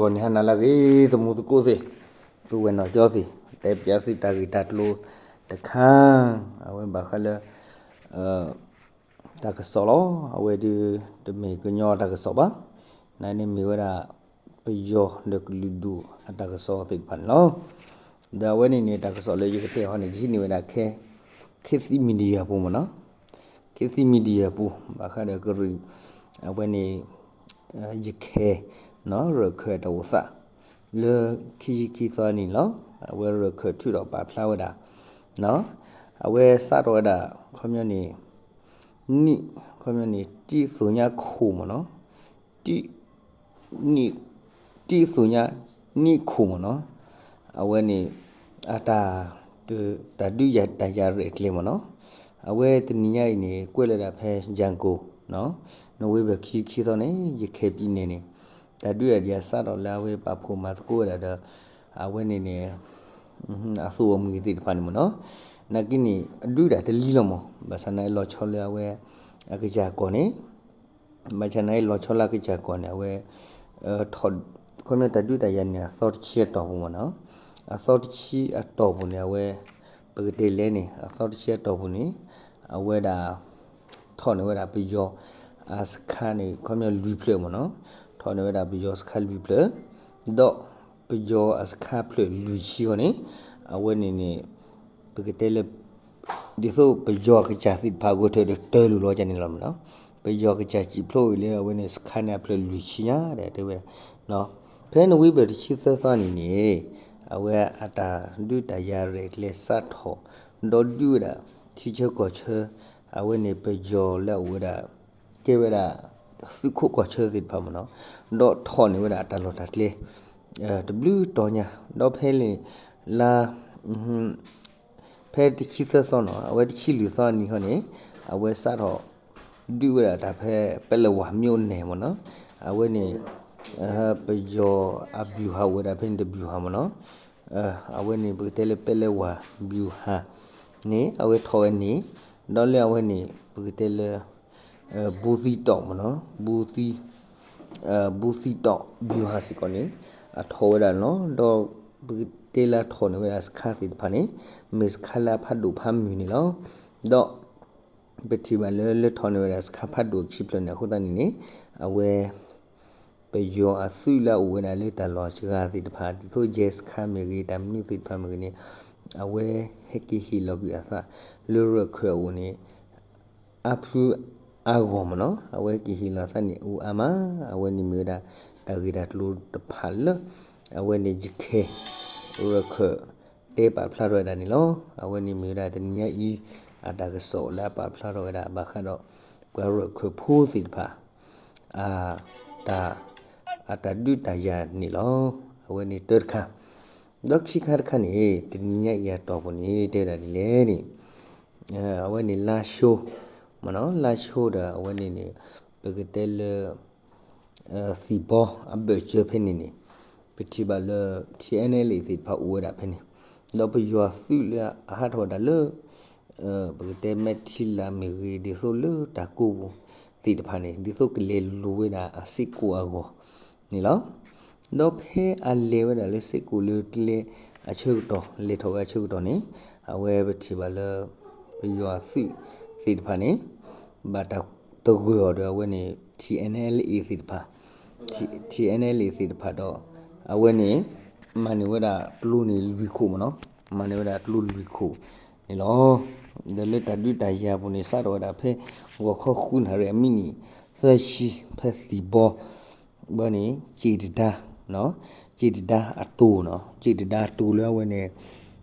ကိးနံၤဟါနၤလၢအဂ့ၤ သမူသကိးသ့ၣ်, သူဝဲၢ်နီၢ်ကၠီသ့ၣ်, တဲပၠးသုတၢ်ဂ့ၢ်တၢ်ကျိၤတခါ, အဝဲဘၣ်ဃးလၢ တၢ်ကစီၣ်လီၤ. အဝဲဒုးတမ့ၢ်ကညီတၢ်ကစီၣ်ဘၣ်, နန့ၣ်မ့ၢ်ဝဲဒၣ် ပယီၤဒီးကလုာ်ဒူၣ်အတၢ်ကစီၣ်သ့ၣ်တဖၣ်န့ၣ်လီၤ. ဒီးအဝဲန့ၣ်န့ၣ် တၢ်ကစီၣ်လၢယကတဲအီၤန့ၣ် ယဟံးန့ၢ်ဝဲဒၣ်ခဲ ခေတ်သစ်မီဒီယာပူၤမ့ၢ်နီၤ, ခေတ်သစ်မီဒီယာပူၤ ဘၣ်ဃးဒီးကရံၣ် အဝဲန့ၣ် ယခဲ ရၢၢ်ခၢၣ်တၢ်အိၣ်သး လၢခံဆံခံသီနံၤလီၤ. အဝဲရၢၢ်ခၢၣ်ထုးထီၣ်ပာ်ဖျါဝဲဒၣ် အဝဲစးထီၣ်ဝဲဒၣ် ခီပညီန့ၣ် နံၣ် ခီပညီန့ၣ် တံၢ်သူညါခိၣ်မ့ၢ်နီၤ, တံၢ် နံၣ် တံၢ်သူညါ နံၣ်ခိၣ်မ့ၢ်နီၤ, အဝဲန့ၣ် အတၢ် တၢ်ဒုးယၤတၢ်ယၤရဲၣ်ကျဲၤမ့ၢ်နီၤ, အဝဲတနံၤညါအံၤန့ၣ် ကွဲးလၢဒၣ်ဖဲ ယၣ်ကိၣ် နဝ့ဘၢၣ်ခံဆံခံသီန့ၣ် ယခဲပံန့ၣ်န့ၣ် တၢ်ဒုးယၤဒ်အစးထီၣ်လၢအဝဲပာ်ဖှိၣ်မၤသကိးဝဲဒၣ်ဒီး အဝဲန့ၣ်န့ၣ် အသူၣ်အမံၤသ့ၣ်တဖၣ်န့ၣ်မ့ၢ်နီၤ, နာ်က့န့ၣ် အဒုးဒၣ်တလံလီၤမး ဘၣ်ဆၣ်နာ်လီၤဆီလၢအဝဲ အကစၢ်ကီၢ်န့ၣ် ဘၣ်ဆၣ်နာ်လီၤဆီလၢအကစၢ်ကီၢ်န့ၣ် အဝဲ ထီၣ် ခီပညီတၢ်ဒုးတၢ်ယၤန့ၣ် အသီတဆံအတီၢ်ပူၤမ့ၢ်နီၤ, အသီတဆံအတီၢ်ပူၤန့ၣ် အဝဲ ပကတဲလဲၣ်န့ၣ် အသီတဆံအတီၢ်ပူၤန့ၣ် အဝဲဒၣ် ထီၣ်န့ၢ်ဝဲဒၣ်ပယီၤ အစခါန့ၣ် ခီပညီလွံၢ်ဖျၢၣ်မ့ၢ်နီၤ, ထီၣ်န့ၢ်ဝဲဒၣ်ပယီၤစခါလွံၢ်ဖျၢၣ်, ဒီးပယီၤအစခါဖျၢၣ်လွံၢ်ဆံဃီန့ၣ် အဝဲန့ၣ်န့ၣ် ပကတဲလၢ ဒ်သိးပယီၤအကစၢ်သ့ၣ်တဖၣ်အဂီၢ် တၢ်တတၢၢ်လိာ်လီၤကန့ၣ်လီၤမ့ၢ်နီၤ, ပယီၤအကစၢ်စံးဖျိအံၤလၢအဝဲန့ၣ်စခါန့ၣ်အဖျၢၣ်လွံၢ်ဆံညါဒီးတဲဝဲဒၣ်, ဖဲနဝ့ဘၢၣ်တဆံသၢသီန့ၣ်န့ၣ် အဝဲအတၢ်ဒုးတၢ်ယၤရဲၣ်ကျဲၤစးထီၣ် ဒီးဒုးဝဲဒၣ် ထံဆၢကီၢ်ဆၢ အဝဲန့ၣ်ပယီၤလၢအအိၣ်ဝဲဒၣ် ကဲဝဲဒၣ် သုးခိၣ်ကီၢ်ဆၢသ့ၣ်တဖၣ်မ့ၢ်နီၤ, ဒီးထီၣ်န့ၢ်ဝဲဒၣ်အတၢ်လီၢ်တၢ်ကျဲ တဘျုးတီၤညါ, ဒီးဖဲန့ၣ် လါ ဖဲတဆံသၢသီနီၤ အဝဲတဆံလွံၢ်သီအနံၤဃီန့ၣ် အဝဲစးထီၣ် ဒုးဝဲဒၣ်တၢ်ဖဲ ပဲလဲဝါ မြို့နယ် မ့ၢ်နီၤ, အဝဲန့ၣ် ပယီၤအဗျူဟာအိၣ်ဝဲဒၣ်ဖဲန့ၣ်တဗျူဟာ မ့ၢ်နီၤ, အဝဲန့ၣ်ပကတဲလၢ ပဲလဲဝါ ဗျူဟာ န့ၣ် အဝဲထီၣ်ဝဲန့ၣ်, ဒီးလၢအဝဲန့ၣ် ပကတဲလၢ ဘူးသီးတောင် မ့ၢ်နီၤ, ဘူးသီး ဘူးသီးတောင် ဗျူဟာ စ့ၢ်ကီးန့ၣ် အထီၣ်ဝဲဒၣ်န့ၣ်လီၤ. ဒီးပကတဲလၢအထီၣ်န့ၢ်ဝဲဒၣ်စခါသ့ၣ်တဖၣ်န့ၣ် မ့ၢ်စခါလၢအဖးဒိၣ်ဖးမုၢ်န့ၣ်လီၤ. ဒီး ပထံၣ်ဘၣ်လၢ လၢထီၣ်န့ၢ်ဝဲဒၣ်စခါဖးဒိၣ်ခံဖျၢၣ်န့ၣ် အဃိသတးန့ၣ်န့ၣ် အဝဲ ပယီၤအသုးလၢအအိၣ်ဝဲဒၣ်လၢတၢ်လီၢ်စှၤဂၤသ့ၣ်တဖၣ် ဒ်သိး ရဲစခန်း မ့ၢ်ဂ့ၤ တၢ်မနုၤသ့ၣ်တဖၣ်မ့ၢ်ဂ့ၤန့ၣ် အဝဲဟဲက့ၤဟ့ၣ်လီၤကွံာ်အသး လၢရၢၢ်ခၢၣ်အအိၣ်န့ၣ် အါဖုအါဂီၢ် မ့ၢ်နီၤ, အဝဲက့ၤဟ့ၣ်လီၤအသးန့ၣ် အိၣ်အါမး, အဝဲန့ၣ်မ့ၢ်ဝဲဒၣ် တၢ်ဂ့ၢ်တၢ်ကျိၤတဖၣ်လၢ အဝဲန့ၣ် ယခဲ ရၢၢ်ခၢၣ် တဲပာ်ဖျါထီၣ်ဝဲဒၣ်န့ၣ်လီၤ. အဝဲန့ၣ်မ့ၢ်ဝဲဒၣ်တနံၤညါအံၤ အတၢ်ကစီၣ်လၢအပာ်ဖျါထီၣ်ဝဲဒၣ် ဘၣ်ဃးဒီး ပှၤရၢၢ်ခၢၣ်ဖိသ့ၣ်တဖၣ် အတၢ် အတၢ်ဒုးတၢ်ယၤန့ၣ်လီၤ. အဝဲန့ၣ်တၢတခါ, ဒီးခံခါတခါန့ၣ် တနံၤညါအံၤအတီၢ်ပူၤန့ၣ် တဲဒၣ်ဒ်လဲၣ်န့ၣ် အဝဲန့ၣ် လါၡိ မ့ၢ်နီၤ, လါၡိဒီးအဝဲန့ၣ်န့ၣ် ပကတဲလၢ သံၣ်ဘီအဘၢၣ်စၢၤဖဲန့ၣ်န့ၣ် ပထံၣ်ဘၣ်လၢ ထံၣ်အဲၣ်အဲၣ်လ်အ့ၣ် သ့ၣ်တဖၣ်အိၣ်ဝဲဒၣ်ဖဲန့ၣ်, ဒီးပယီၤသုးလၢအဟးထီၣ်ဝဲဒၣ်လၢ ပကတဲမဲထံလၢ်မ့ၢ်ဂ့ၤ ဒ်သိးလၢတၢ်ကိးပူၤသ့ၣ်တဖၣ်န့ၣ် ဒ်သိးကလဲၤလူၤဝဲဒၣ်အစ့ၢ်ကီးအဂီၢ်န့ၣ်လီၤ. ဒီးဖဲအလဲၤဝဲဒၣ်လၢစ့ၢ်ကီးလၢကျဲအဆၢကတီၢ် လဲၤထီၣ်ဝဲအဆၢကတီၢ်န့ၣ် အဝဲပထံၣ်ဘၣ်လၢ ပယီၤအသုးသ့ၣ်တဖၣ်န့ၣ် ဘၣ်တၢ်တဂၢၢ်အီၤဒီးအဝဲန့ၣ် ထံၣ်အဲၣ်အဲၣ်လ်အ့ၣ် သ့ၣ်တဖၣ် ထံၣ်အဲၣ်အဲၣ်လ်အ့ၣ် သ့ၣ်တဖၣ်ဒီး အဝဲန့ၣ် မၤန့ၢ်ဝဲဒၣ်ကျိန့ၣ်လွံၢ်ခိၣ်မ့ၢ်နီၤ, မၤန့ၢ်ဝဲဒၣ်ကျိလွံၢ်ခိၣ်န့ၣ်လီၤ. ဒီးလၢတၢ်ဒုးတၢ်ယၤပူၤန့ၣ် စးထီၣ်ဝဲဒၣ်ဖဲ ဂီၤခီဃုနၣ်ရံၣ်အမံးနံးသၢဆံ ဖဲသံၣ်ဘီ ဘၣ်န့ၣ် က့ၣ်တဒါ က့ၣ်တဒါအတိၤနီၤ, က့ၣ်တဒါအတိၤလၢအဝဲန့ၣ်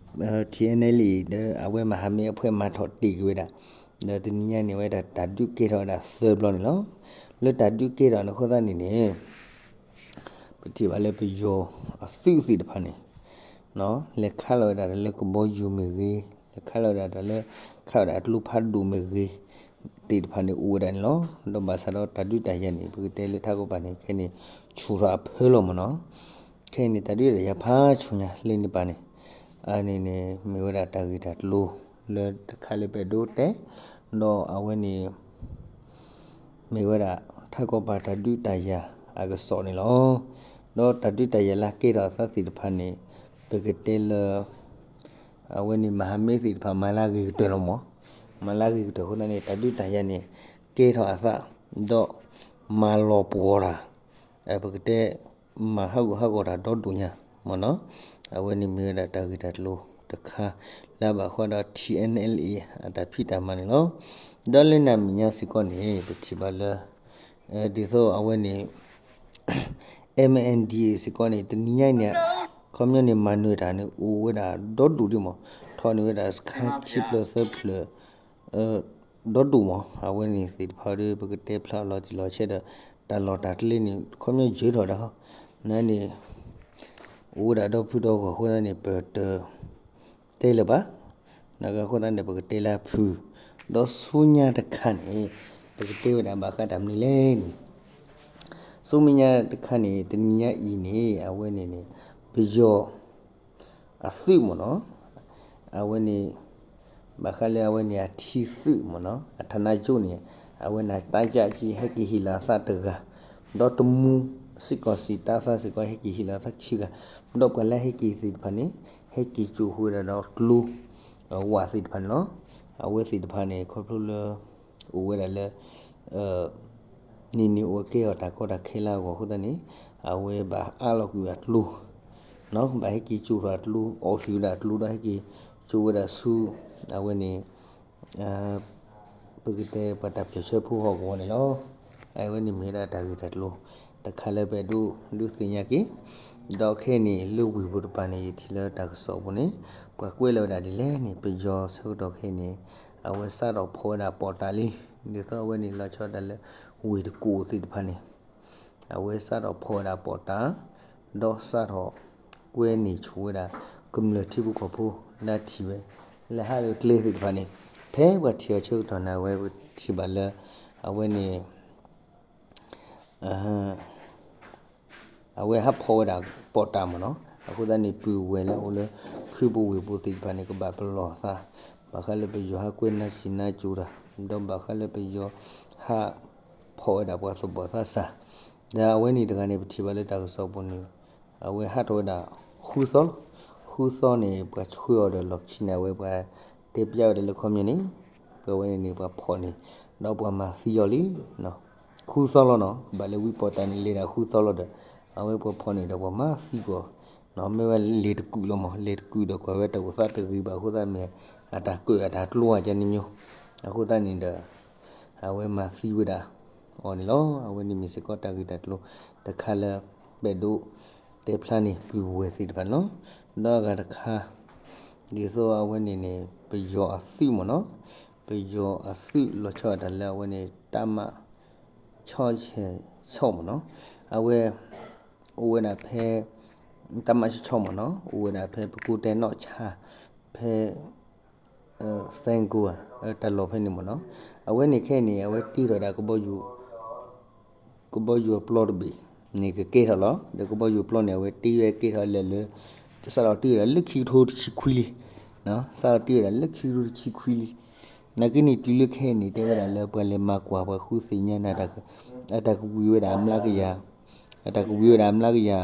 ထံၣ်အဲၣ်အဲၣ်လ်အ့ၣ် ဒီးအဝဲမဟာမိတ်အဖွဲ့ မၤထီၣ်တ့ၢ်က့ၤဝဲဒၣ်, ဒီးတနံၤညါန့ၣ် အဝဲဒၣ်တၢ်ဒုးကဲထီၣ်ဝဲဒၣ်သၢဘျီန့ၣ်လီၤ. လၢတၢ်ဒုးကဲထီၣ်န့ၣ်အဃိသတးန့ၣ်န့ၣ် ပထံၣ်ဘၣ်လၢပယီၤအသုးသ့ၣ်တဖၣ်န့ၣ် လဲၤခးလီၤဝဲဒၣ်တၢ်လၢကဘီယူၤမ့ၢ်ဂ့ၤ, လဲၤခးလီၤဝဲဒၣ်တၢ်လၢ ခးဝဲဒၣ်အကျိဖးဒိၣ်မ့ၢ်ဂ့ၤ သ့ၣ်တဖၣ်န့ၣ် အိၣ်ဝဲဒၣ်န့ၣ်လီၤ. ဒီးဘၣ်ဆၣ်ဒီးတၢ်ဒုးတၢ်ယၤန့ၣ် ပကတဲလၢထးကီၢ်ပၤန့ၣ် ခဲအံၤန့ၣ် ဆူၣ်ထီၣ်အဖၢလီၤမ့ၢ်နီၤ. ခဲအံၤန့ၣ် တၢ်ဒုးတၢ်ယၤဖးဆူညါလၢန့ၣ်ပၤန့ၣ် အန့ၣ်န့ၣ် မ့ၢ်ဝဲဒၣ်တၢ်ဂ့ၢ်တၢ်ကျိၤလၢတခါလၢပအဲၣ်ဒိးတဲ, ဒီးအဝဲန့ၣ် မ့ၢ်ဝဲဒၣ် ထးကီၢ်ပၤတၢ်ဒုးတၢ်ယၤအကစီၣ်န့ၣ်လီၤ. ဒီးတၢ်ဒုးတၢ်ယၤလၢကဲထီၣ်အသးသ့ၣ်တဖၣ်န့ၣ် ပကတဲလၢ အဝဲန့ၣ်မၤဟးမ့ၢ်သ့ၣ်တဖၣ်မၤလၢဂ့ၤကတၢၢ်လီၤမး, မၤလၢဂ့ၤကတၢၢ်အဃိသတးန့ၣ် တၢ်ဒုးတၢ်ယၤန့ၣ် ကဲထီၣ်အသး ဒီးမၤလီၤပှီၢ်တၢ် ပကတဲ မၤဟးဂူာ်ဟးဂီၤတၢ်ဒီဒိၣ်ညါမ့ၢ်နီၤ, အဝဲန့ၣ်မ့ၢ်ဝဲဒၣ်တၢ်ဂ့ၢ်တၢ်ကျိၤတခါ လၢအဘၣ်ဃးဒီး ထံၣ်အဲၣ်အဲၣ်လ်အ့ အတၢ်ဖံးတၢ်မၤန့ၣ်လီၤ. ဒီးလၢနံၤအမဲာ်ညါစ့ၢ်ကီးန့ၣ် ပထံၣ်ဘၣ်လၢ ဒ်သိးအဝဲန့ၣ် MNDAA စ့ၢ်ကီးန့ၣ် တနံၤညါအံၤန့ၣ် ခီပညီန့ၣ် မၤနၢၤတၢ်န့ၣ် အိၣ်ဝဲဒၣ်ဒီဒိၣ်ဒံးမး, ထီၣ်န့ၢ်ဝဲဒၣ်စခါခံဖျၢၣ်သၢဖျၢၣ် ဒီဒိၣ်မး, အဝဲန့ၣ်သ့ၣ်တဖၣ်ဒီး ပကတဲဖျါလီၤတံၢ်လီၤဆဲးဒီး တၢ်လီၢ်တၢ်ကျဲန့ၣ် ခီပညီယၢၤထီၣ်ဒၣ် နန့ၣ် အိၣ်ဝဲဒၣ်ဒီဖုဒီဂီၢ်အဃိသတးန့ၣ် ပတ တဲလၢၤဘၣ်, နကအဃိသတးန့ၣ် ပကတဲလၢအဖုၣ်, ဒီးဆူညါတခါန့ၣ် ပကတဲဝဲဒၣ်ဘၣ်ဃးတၢ်မနုၤလဲၣ်န့ၣ်, ဆူမဲာ်ညါတခါန့ၣ် တနံၤညါအံၤန့ၣ် အဝဲန့ၣ်န့ၣ် ပယီၤ အသုးမ့ၢ်နီၤ, အဝဲန့ၣ် ဘၣ်ဃးလၢအဝဲန့ၣ်အထံသုးမ့ၢ်နီၤ အဌာနချုပ်န့ၣ် အဝဲန့ၣ် တပ်ကြပ်ကြီး ဟဲက့ၤဟ့ၣ်လီၤအသးတဂၤ, ဒီးတမူ စစ်ကောင်စီ တပ်သားစ့ၢ်ကီး ဟဲက့ၤဟ့ၣ်လီၤအသးခံဂၤ, ဒီးပှၤလၢဟဲက့ၤသ့ၣ်တဖၣ်န့ၣ် ဟဲက့ၤစိာ်ဃုာ်ဝဲဒၣ်ဒီးကျိ ဝးသ့ၣ်တဖၣ်န့ၣ်လီၤ. အဝဲသ့ၣ်တဖၣ်န့ၣ် ခီဖျိလၢ အိၣ်ဝဲဒၣ်လၢ န့ၣ်န့ၣ်အိၣ်ဝဲကဲထီၣ်တၢ်ကီတၢ်ခဲလၢအဂီၢ်အဃိသတးန့ၣ် အဝဲဘၣ်အါလီၤကွံာ်အကျိ ဘၣ်ဟဲက့ၤစိာ်ထီၣ်အကျိ အီၣ်ဟံၣ်ဝဲဒၣ်အကျိဒီးဟဲက့ၤစိာ်ဝဲဒၣ်ဆူ အဝဲန့ၣ် ပကတဲပှၤတၢ်ပၢၢ်ဆၢဖိဟီၣ်ကဝီၤန့ၣ်လီၤ. အဝဲန့ၣ်မ့ၢ်ဝဲဒၣ်တၢ်ဂ့ၢ်တၢ်ကျိၤ တခါလၢပအဲၣ်ဒိးဒုးသ့ၣ်ညါက့ၤ, ဒီးခဲအံၤန့ၣ် လၢဝ့ၢ်ပူၤတပၤန့ၣ် ယထံၣ်လၢတၢ်ကစီၣ်ပူၤန့ၣ် ပှၤကွဲးလီၤဝဲဒၣ်ဒ်လဲၣ်န့ၣ် ပယီၤဆၢကတီၢ်ခဲအံၤန့ၣ် အဝဲစးထီၣ်ဖီၣ်ဝဲဒၣ်ပီးတၢ်လံ, ဒ်သိးအဝဲန့ၣ်လီၤဆီဒၣ်တၢ်လၢ ဝ့ၢ်တကူၣ်သ့ၣ်တဖၣ်န့ၣ် အဝဲစးထီၣ်ဖီၣ်ဝဲဒၣ်ပီးတၢ်, ဒီးစးထီၣ်ကွဲန့ၢ်ဆူၣ်ဝဲဒၣ် ကမျၢၢ်ထံဖိကီၢ်ဖိ လၢထံၣ်ဝဲ လၢဟးလၢကျဲသ့ၣ်တဖၣ်န့ၣ်, ဖဲပှၤထံၣ်အီၤဆၢကတီၢ်န့ၣ် အဝဲပထံၣ်ဘၣ်လၢ အဝဲန့ၣ် အဝဲဟးဖီၣ်ဝဲဒၣ်ပီးတၢ်မ့ၢ်နီၤ, အဃိသတးန့ၣ် ပုၢ်ဝဲၢ်လၢအအိၣ်လၢ ခုပူၤဝ့ၢ်ပူၤသ့ၣ်တဖၣ်န့ၣ် ကဘၣ်ပလီၢ်သး, ဘၣ်ဃးလၢပယီၤဟးကွဲနါစံၣ်နါစိၤတၢ်, ဒီးဘၣ်ဃးလၢပယီၤဟးဖီၣ်ဝဲဒၣ်ပှၤသူၣ်ဘီၣ်သးစၢ်, ဒီးအဝဲန့ၣ်တဂၤန့ၣ် ပထံၣ်ဘၣ်လၢတၢ်ကစီၣ်ပူၤန့ၣ် အဝဲဟးထီၣ်ဝဲဒၣ်ဃုသီလီၤ. ဃုသီန့ၣ် ပှၤဆှၢအီၤဒီးလီၢ်ခံန့ၣ် အဝဲပှၤတဲပျးဝဲဒၣ်လၢခီပညီန့ၣ် ပဝဲန့ၣ်န့ၣ် ပှၤဖီၣ်န့ၣ် ဒီးပှၤမၤသံအီၤလံ ဃုသီလီၤနီၤ, ဘၣ်လၢဝံပီးတၢ်န့ၣ် လဲၤဒၣ်ဃုသီလီၤဒီး အဝဲပှၤဖီၣ်န့ၣ်ဒီးပှၤမၤသံကွံာ်အီၤ, မ့ၢ်ဝဲလဲၤတကုာ်လီၤမး, လဲၤတကုာ်ဒီးကွၢ်ဝဲတၢ်အိၣ်သးတဂ့ၤဘၣ်အဃိသတးမ့ၢ် အတၢ်ကၢၣ်အတၢ်ကျိအကန့ၣ်မ့ၢ်, အဃိသတးန့ၣ်ဒီး အဝဲမၤသံဝဲဒၣ်အီၤန့ၣ်လီၤ. အဝဲန့ၣ်မ့ၢ်စ့ၢ်ကီးတၢ်ဂ့ၢ်တၢ်ကျိၤတခါလၢ ပအဲၣ်ဒိးတဲဖျါန့ၢ်ပုၢ်ဝဲၢ်သ့ၣ်တဖၣ်န့ၣ်လီၤ. ဒီးအဂၤတခါ ဒ်သိးအဝဲန့ၣ်န့ၣ် ပယီၤအသုးမ့ၢ်နီၤ, ပယီၤအသုးလီၤဆီဒၣ်တၢ်လၢအဝဲန့ၣ် တပ်မ ဆီဆဲးဆီမ့ၢ်နီၤ, အဝဲ အိၣ်ဝဲဒၣ်ဖဲ တပ်မဆီဆီမ့ၢ်နီၤ, အိၣ်ဝဲဒၣ်ဖဲပကိးတဲနီၣ်ဆါ ဖဲ သဲကိ တၢ်လီၢ်ဖဲန့ၣ်မ့ၢ်နီၤ, အဝဲန့ၣ်ခဲအံၤန့ၣ် အဝဲတ့ထီၣ်ဒၣ် ကဘီယူၤအပျီတဘ့ၣ်န့ၣ် ကကဲထီၣ်လီၤ. ဒီးကဘီယူၤအပျီန့ၣ် အဝဲတ့ဝဲကဲထီၣ်လဲၣ်လၢ စးထီၣ်တ့ဝဲဒၣ်လၢခံကထိတဆံခွံလံ, စးထီၣ်တ့ဝဲဒၣ်လၢခံကထိတဆံခွံလံ. နာ်က့န့ၣ် တုၤလၢခဲအံၤန့ၣ် တဲဝဲဒၣ်လၢပှၤလဲၤမၤကွၢ်ပှၤဃုသ့ၣ်ညါန့ၣ် အတၢ်ကဝံၤဝဲဒၣ်အမျးကယၤ, အတၢ်ကဝံၤဝဲဒၣ်အမျးကယၤ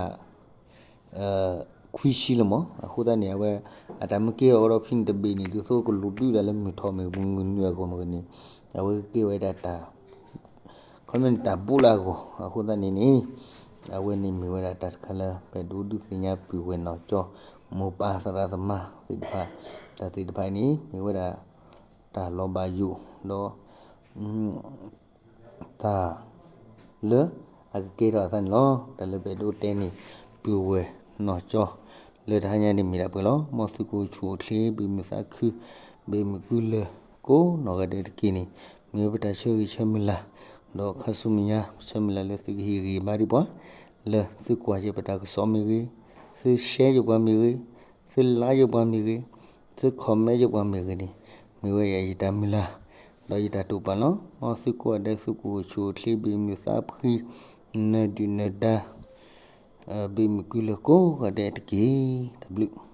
ခွံဆံလီၤမး. အဃိသတးန့ၣ် အဝဲ အတၢ်မ့ၢ်ကဲထီၣ်ကဒီးဖဲန့ၣ်တဘ့ၣ်န့ၣ် ဒ်သိးကလူၤဒုးဒၣ်လၢမုၢ်ထီၣ်မ့ၢ်ဂ့ၤ မုၢ်နုာ်အဂီၢ်မ့ၢ်ဂ့ၤန့ၣ် အဝဲကကဲဝဲဒၣ်တၢ် ခီမ့ၢ်န့ၣ်တၢ်ဘိးလၢအဂီၢ် အဃိသတးန့ၣ်န့ၣ် အဝဲန့ၣ်မ့ၢ်ဝဲဒၣ်တၢ်တခါလၢ ပအဲၣ်ဒိးဒုးသ့ၣ်ညါပုၢ်ဝဲၢ်နီၢ်ကၠီ မိၢ်ပၢ်သရၣ်သမါသ့ၣ်တဖၣ်, တၢ်သ့ၣ်တဖၣ်အံၤန့ၣ် မ့ၢ်ဝဲဒၣ် တၢ်လီၤဘၣ်ယိၣ် ဒီး တၢ် လၢအကကဲထီၣ်အသးန့ၣ်လီၤ. တၢ်လၢပအဲၣ်ဒိးတဲန့ၣ် ပုၢ်ဝဲၢ်နီၢ်ကၠီ လၢတဟါညါန့ၣ်မ့ၢ်ဒၣ်ပှဲၤလီၤ. မ်သုကအိၣ်ဆူၣ်အိၣ်ချ့ ဘၣ်မုာ်သးခု ဘၣ်မုာ်ကုလၢၤ ကိးနီၢ်ဂၤဒဲးတက့ၢ်န့ၣ် မ့ၢ်ဝဲပတၢ်ဆၢဂ့ၤဆၢမုၢ်လၢ်, ဒီးခါဆူမဲာ်ညါ ဆၢမုၢ်လၢ်လၢသုကဟ့ၣ်ဂံၢ်ဘါဒံးပှၤ လၢသုကွၢ်ယပတၢ်ကစီၣ်မ့ၢ်ဂ့ၤ, သု share ယပှၤမ့ၢ်ဂ့ၤ, သု like ယပှၤမ့ၢ်ဂ့ၤ, သု comment ယပှၤမ့ၢ်ဂ့ၤန့ၣ် မ့ၢ်ဝဲယတၢ်မုၢ်လၢ် ဒီးယတၢ်တိာ်ပာ်လီၤ. မ်သုကိးဂၤဒဲးသုကအိၣ်ဆူၣ်အိၣ်ချ့ ဘၣ်မုာ်သးဖှံ နၢၤဒုၣ်နၢၤဒါ ဘၣ်မုာ်ကုလၢၤကိးဂၤဒဲးတက့ၢ်. တၢ်ဘျုး